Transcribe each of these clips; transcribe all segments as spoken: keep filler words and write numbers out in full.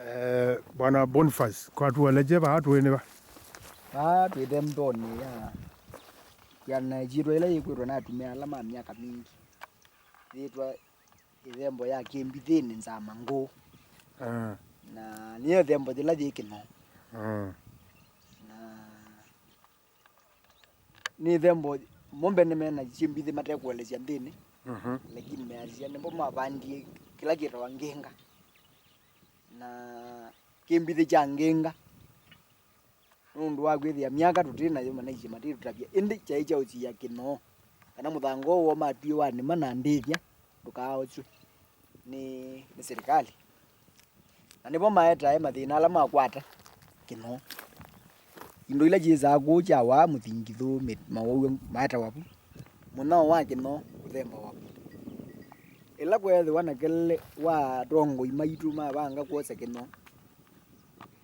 Eh, Bwana Boniface, kwatuelekye vaa twĩ nĩ va? Vaa twĩ thembonĩ ya, ya na ĩsyĩtwa ĩla yĩkwĩtwa na atumĩa ala ma myaka mingĩ. Yĩtwa ĩthembo ya Kĩmbithĩnĩ Nzama Ngũũ. Ah. Na nĩyo ĩthembo yĩla yĩ Kĩnoo. Ah. Na nĩ ĩthembo mo mbene mena syĩmbithĩ matekũelesya nthĩnĩ. Mhm. Lakini measya nĩmo mavandie kĩla kĩtawa ngĩnga. Na kĩmbithĩ kya ngĩnga, nũndũ wa kwĩthĩa myaka tũtĩ nayo, manaisye matĩtũtavya, ĩndĩ kyaĩ kya ũsiĩa Kĩnoo, kana mũthanga ũũ woo matwie wanĩma na ndĩthya ndũkaaosw'e nĩ, nĩ silikalĩ. Na nĩvo maetae mathĩna ala makwata Kĩnoo. Indo ila syĩsaa kũũ, kyawaa, mũthingithũ, mĩ-, mawau maetawa vu. Mũnyao wa Kĩnoo ũthembawa vu. Ĩla kweethĩwa na kelele wa atongoi maitũ mavanga kwosa Kĩnoo,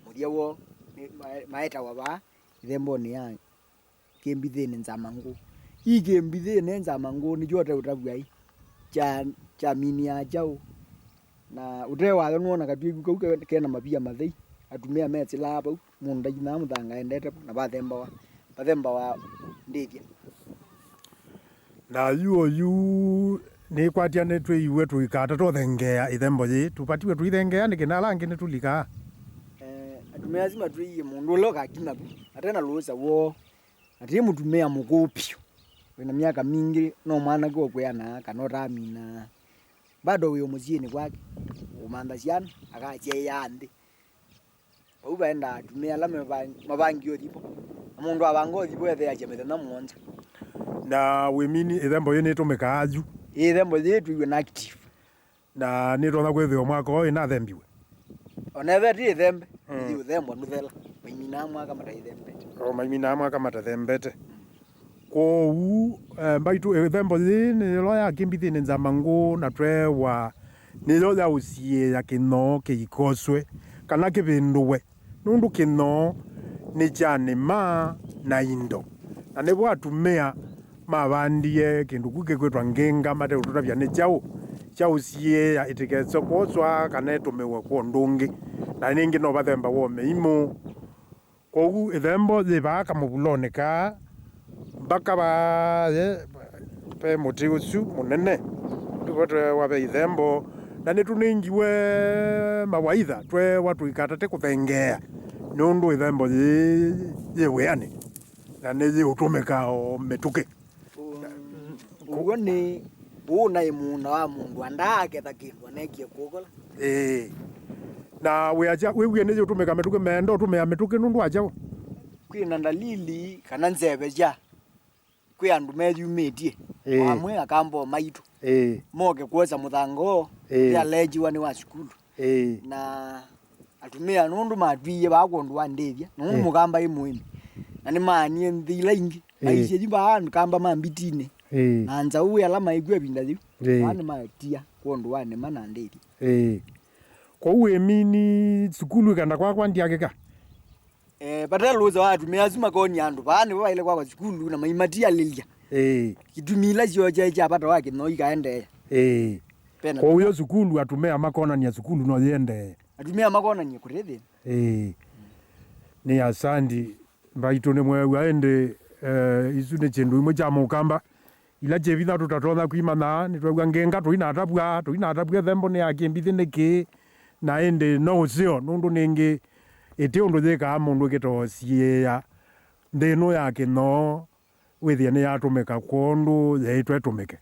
mũthya woo nĩ mae-, maetawa vaa ĩthembonĩ ya Kĩmbithĩnĩ Nzama Ngũũ. Ii Kĩmbithĩnĩ Nzama Ngũũ nĩkyo ũteũtavw'a ĩ kya, kyaminia kyaũ. Na ũtee wayo nĩwona katwĩku kau ke-, kena mavia mathei, atumĩa mesĩlaa vau, mũndũ ndainaa mũthanga endete vo, na vathembawa, vathembawa ndĩthya. Na yu oyu nĩkwatya nĩtwĩiwe tũikata tũthengeea ĩthembo yĩĩ, tũvatiwe tũithengeea nĩkĩ na ala angĩ nĩtũlikaa? Eh, atumĩa asu matwĩie mũndũ ũla ũkakina vu, ate na lũũsa woo, atĩ mũtumĩa mũkũũ vyũ, wĩna myaka mingĩ, no mwanake ũkwĩanaa kana ũtaamina, bado wĩ o mũsyĩnĩ kwake, ũmantha syana, akasyaĩaa nthĩ. Vau vaendaa atumĩa ala mava-, mavangie ũthi vo. Na mũndũ avanga ũthi vo etheeasya mĩthenya mũonza. Na wĩmini ĩthembo yĩĩ nĩtũmĩkaa yu? Ĩĩ, ĩthembo yĩĩ twĩw'e na active. Na nĩtonya kwĩthĩwa mwaka ũũ ĩnathembiwe? Ona ethĩwa ti ĩthembe, mm, ĩthi ũthembwa nũthela. Maiminaa mwaka mataithembete. O, maiminaa mwaka matathembete. Mm. Kwoou, eh, mbaitũ, eh, ĩthembo yĩĩ nĩ ĩla ya Kĩmbithĩnĩ Nzama Ngũũ na tweewa nĩyo ya ũsiĩĩa Kĩnoo kĩikoswe kana kĩvĩndũwe, nũndũ Kĩnoo nĩ kya nĩma na indo. Na nĩvo atumĩa mavandie kĩndũ kĩu kĩkwĩtwa ngĩnga mateũtũtavya nĩ kyaũ, kya ũsiĩĩa ĩtikese kwoswa kana ĩtũmĩwe kwa ũndũ ũngĩ, na nĩngĩ no vathembawa o mĩimũ. Kwoou ĩthembo yĩ vaa kamũvulonĩ kaa, mbaka vaa ye, ve mũtĩ ũsu mũnene. Nĩvo tweewa ve ĩthembo, na nĩtũnengiwe mawaitha, tweewa tũikatate kũthengeea, nũndũ ĩthembo yĩĩ yĩ wĩanĩ, na nĩyĩũtũmĩka o mĩtũkĩ. Ũw'o nĩ, ũũ naĩ mũũnda wa mũndũ andaa aketha kĩndũ anekie kũkola. Ĩĩ. Na wĩasya, wĩw'ie nĩyĩũtũmĩka mĩtũkĩ, meenda ũtũmĩa mĩtũkĩ nũndũ wa kyaũ? Kwĩ na ndalili kana nzeve sya, kwĩ andũ meyumĩtye, ĩĩ, amwe akamba o maitũ, ĩĩ, moke kwosa mũthanga ũũ, ĩĩ, yalejiwa nĩ wa sukulu. Ĩĩ. Na atumĩa nũndũ matwie vaa kwondũ wa ndĩthya, nũndũ, ĩĩ, mũkamba ĩ mũĩmi. Na nĩmaanie nthĩ ila ingĩ. Ĩĩ. Maisye yu vaa kamba ma mbitinĩ. Ĩĩ. Na nzaũ ala maikw'a ĩvinda yĩu. Ĩĩ. Vaa nĩmatia kwondũ wa nĩma na ndĩthya. Ĩĩ. Kwoou wĩmini sukulu ĩkenda kwakwa ndyakĩka? Eh, vate lũũsa wa atumĩa asu makonia andũ, vaa nĩvo vaĩle kwakwa sukulu na maimatialĩlya. Ĩĩ. Itumi ila syoo kyaĩ kya vata wa Kĩnoo ikaendeea. Ĩĩ. Kwoou yo sukulu, atumĩa makonania sukulu no yĩendee. Atumĩa makonania kũte thĩna. Ĩĩ. Nĩ asandi mbaitũ nĩmweew'a ĩndĩ, eh, isu nĩ kyĩndũ imwe kya mũkamba. Ila kyĩ vinya tũtatonya kwĩmanya, nĩtweew'a ngĩnga tũinatavw'a, tũinatavw'a ĩthembo nĩ ya kĩmbithĩ nĩkĩ, na ĩndĩ no ũseo, nũndũ nĩngĩ ĩtĩ ũndũ yĩkaa mũndũ ĩkĩtosiĩĩa nthĩ ĩno ya Kĩnoo, wĩthĩe nĩyatũmĩka kwondũ yeĩtwe ĩtũmĩke.